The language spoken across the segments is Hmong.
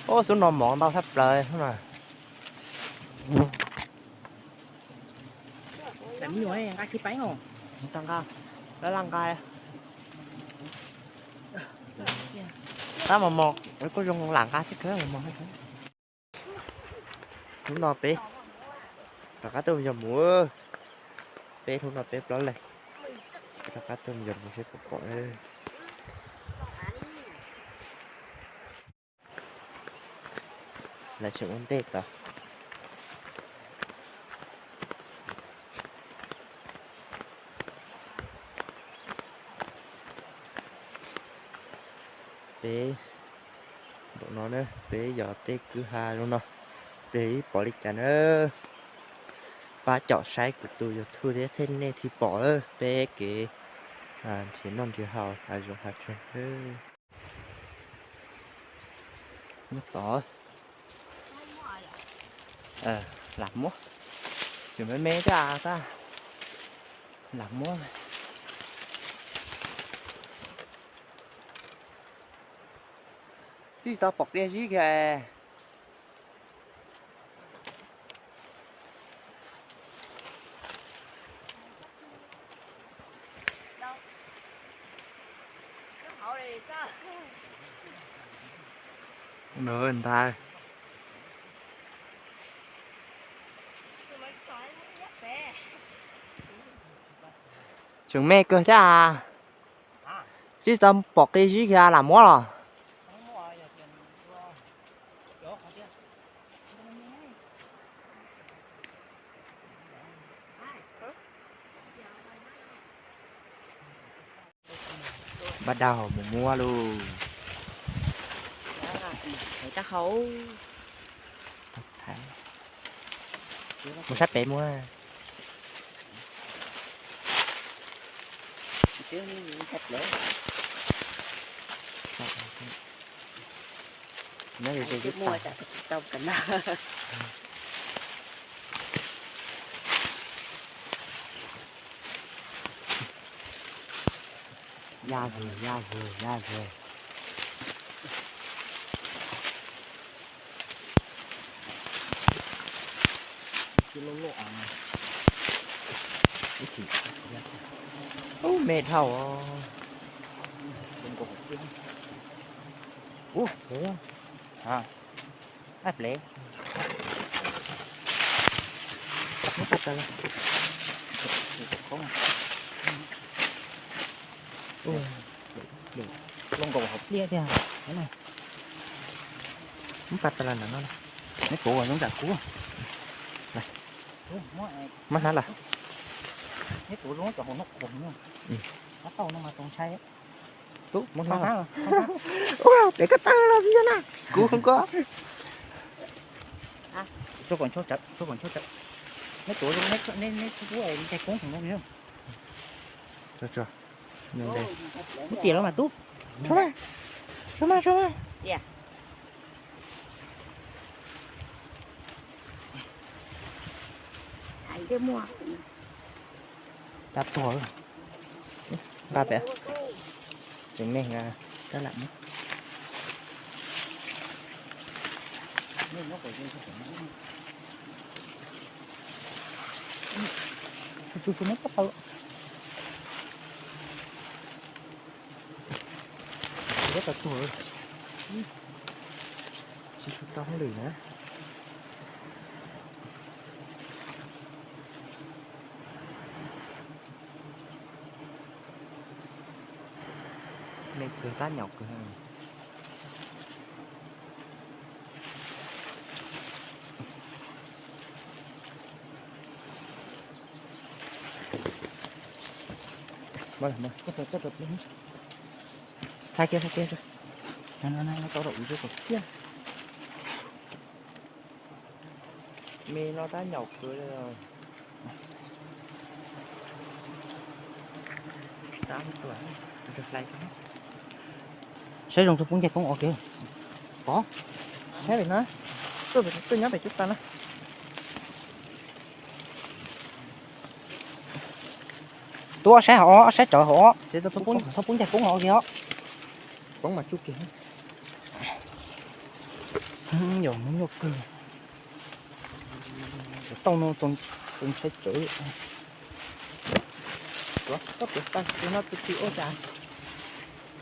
Ub, xub no mov ntau tshaj plaws xwb na. Nqa kiag peeb os. Nqa, nqa, nqa. Tab mos mos kuj zoo lam nqa thiab kawg mos. Hnub no peb rov qab tuaj yos mus, peb hnub no peb plaub leeg rov qab tuaj yos mus seb puas pom. Lawv tseem ua ntej tod. Peb, npaum no na, peb yog tej kwj ha zoo no, peb pom li cas na. Pab caum saib kuv tus YouTube thiab, thiab nej thiaj pom peb kev nrhiav noj nrhiav haus hav zoov hav tsuag. Nyob tod. Lam muab. Tseem me me thiab tab, lam muab. Twb tsis tau pom qia zib kiag. Nws ntag. Tseem me kawg thiab. Tsis tau pom qia zib kiag lam muab los. Npaj dab mus muab lauj. Rab hau. Mus sab pem muab. Ya zis, ya zis, ya zis. Ub, me dhau. Ub, ub. Ai plev. Lub nkaus hauv pliaj tiag. Muab pas tas los ntawm no. Neb tuav ua zoo tsam kub. Muab hnab los. Neb tuav zoo cov hauv no qhuav no. Hnab tau no mas tau ntshai. Tub, muab hnab los. Ua, pem koj tawg los tsis yog na. Kub koj. Tso kom nchau tsawv, tso kom nchau tsawv. Neb tuav zoo, neb, neb, neb tub, neb cai koob khoom no. Tso, tso. Muab tias los mas tub. Tso mas. Tso mas, tso mas. Tab tuag. Nqa pem. Tseem me, tab lam muab. Tsuag tsuag muab pob taw. Pob taw tuag. Tsis tshua tau hauj lwm na. Me kawg, tab nyaum kawg. Thaij kiag, thaij kiag. Tau rau ub kom kiag. Me no tab nyaum kawg li. Saib zoo tug poob ncaig poob ua ke. Pov, saib pem no, tuaj nyob pem cub tas na. Tuaj ob sab hauv, ob sab tsawv hauv, txhob pub ncaig poob hauv kiag os. Poob mas tsuj kiag. Yog muab nyuaj kawg. Tau no txaus ntshai tsawv. Koj tuav tag, tus no tus twg ua cas?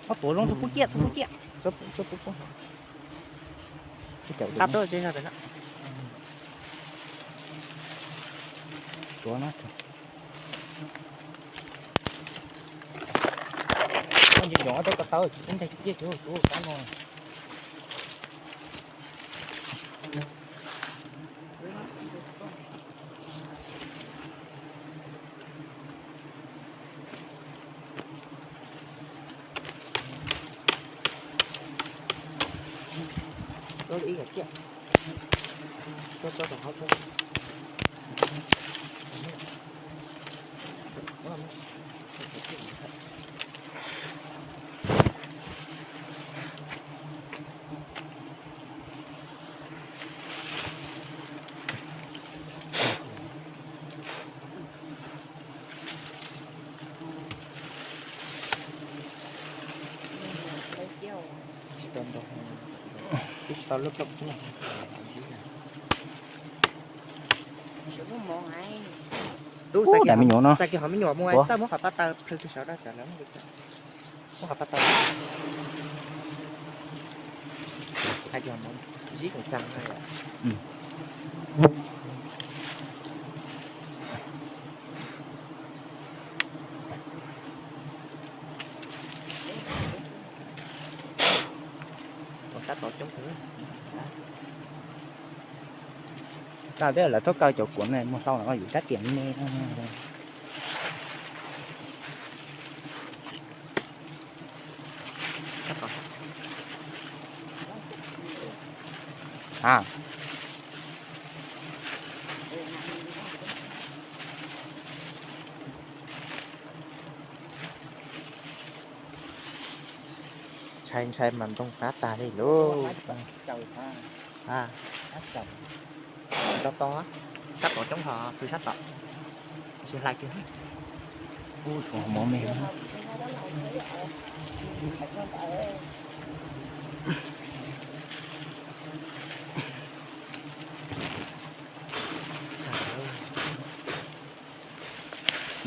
Koj tuav zoo txhob pub ciaj, txhob pub ciaj. Qab tuaj tsev no. Tuav no. Koj ntsis ncoov tau ko taw tsis pub ntag, ciaj tsuav tsuav kab no. Tsis tau ntau, twb tsis tau lub plaub xwb na. Tub, txais kiag hauv me nyuam no, txais kiag hauv me nyuam mus, txawj muab qhov paj taw plhws kiag saud da, txawm lawv muab qhov paj taw. Hais tias zib koom tag na. Tab tom coob kawg. Txawm tias lawv txhob kaw cov kuav ne, muag tau los yus rab riam me. A, ntshai ntshai mas ntoo qab tag li lauj. Tau tau, sab tom coob hos, pw sab tom, tsis hlais kiag. Ub, tshuav mov me.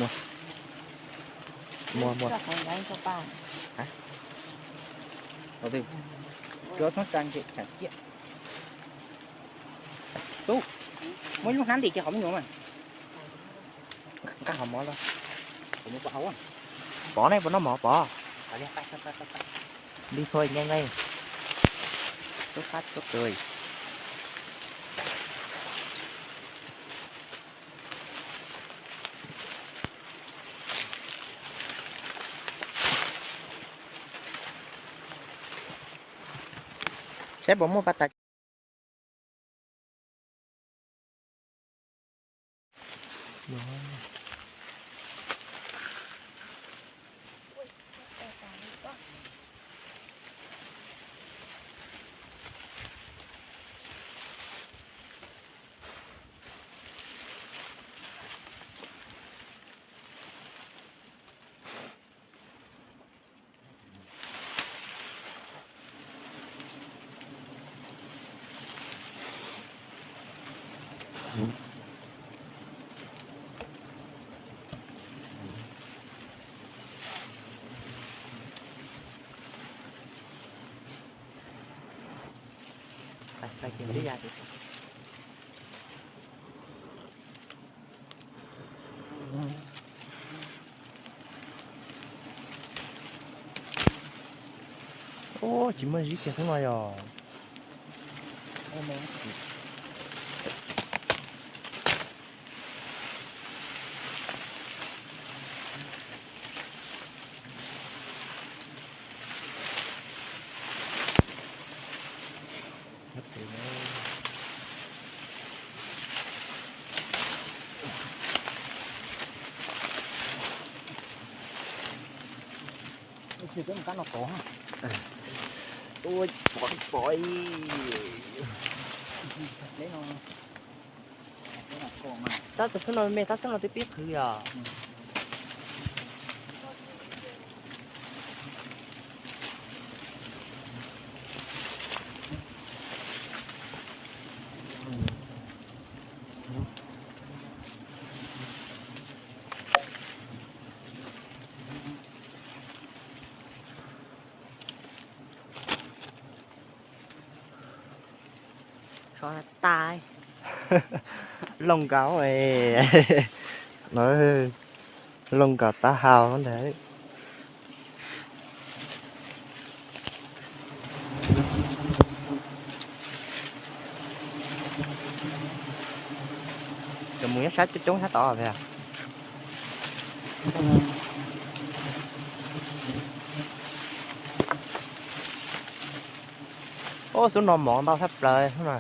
Muag, muag, muag. Tub, muab lub hnab ntim kiag qhov me nyuam mas. Nqa hov mov los. Pov ne, puas noj mov pov? Li thôi nhanh lên. Xuất phát tốt tươi. Saib puas muaj paj tas. Ub, tsis muaj zib kiag xwb no yog. Tab tom xub no me, tab xub no twb pib qhwv yom. Ko tas. Looj nkaus, no, looj nkaus taub hau ntag. Cov mus nyob sab coob coob sab tod. Ub, xub no mov ntau tshaj plaws xwb na.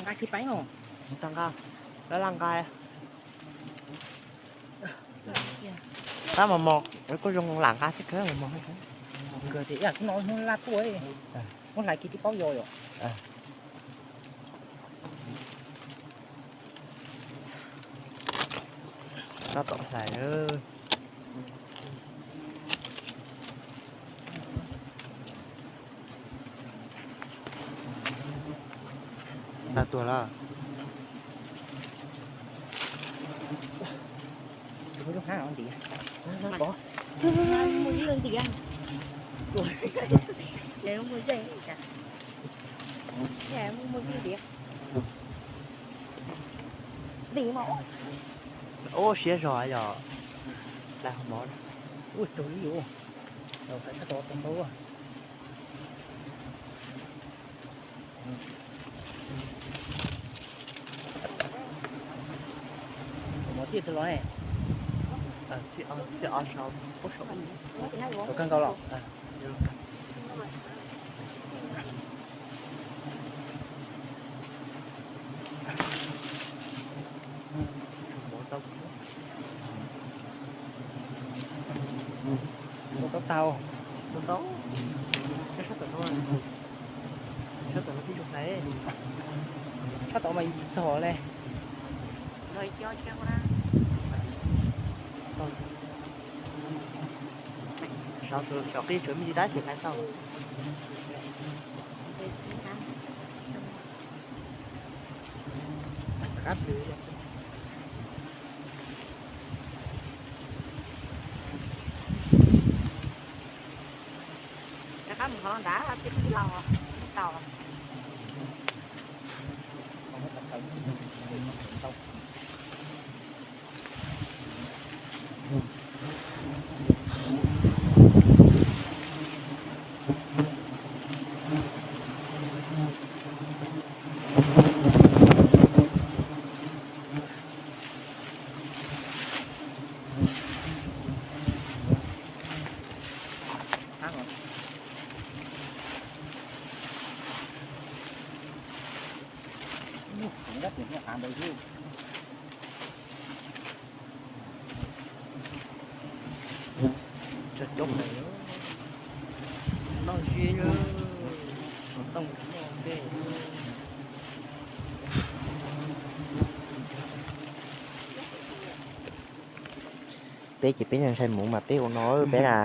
Nqa kiag peeb os. Nqa, nqa, nqa. Tab mos mos kuj zoo lam nqa thiab kawg mos mos. Tias ib yam xub no hnub laj tuaj, muab hlais kiag tib paub yos yom. Tab tom hlais. Tag tuaj lawm. Muaj ib lub ntiav. Muaj ib lub ntiav. Ub, siab zog yog. Ua raug li yus, tau tau tau. Mov txij twg los ne? Txij ob saum, ub saum. Kawg nkaus los. Ua tau tau, ua tau, sab tom no, sab tom no tib zoo hlais, sab tom mas tsis txog li. Saum qib tseem me li dab tsis hlais tau. Rov qab mus qhov no nrad, tib laus tau. Cov coob lawm, noj zib, xov tooj noj ntej. Peb ces peb ntshai mus mas peb ua no peb na.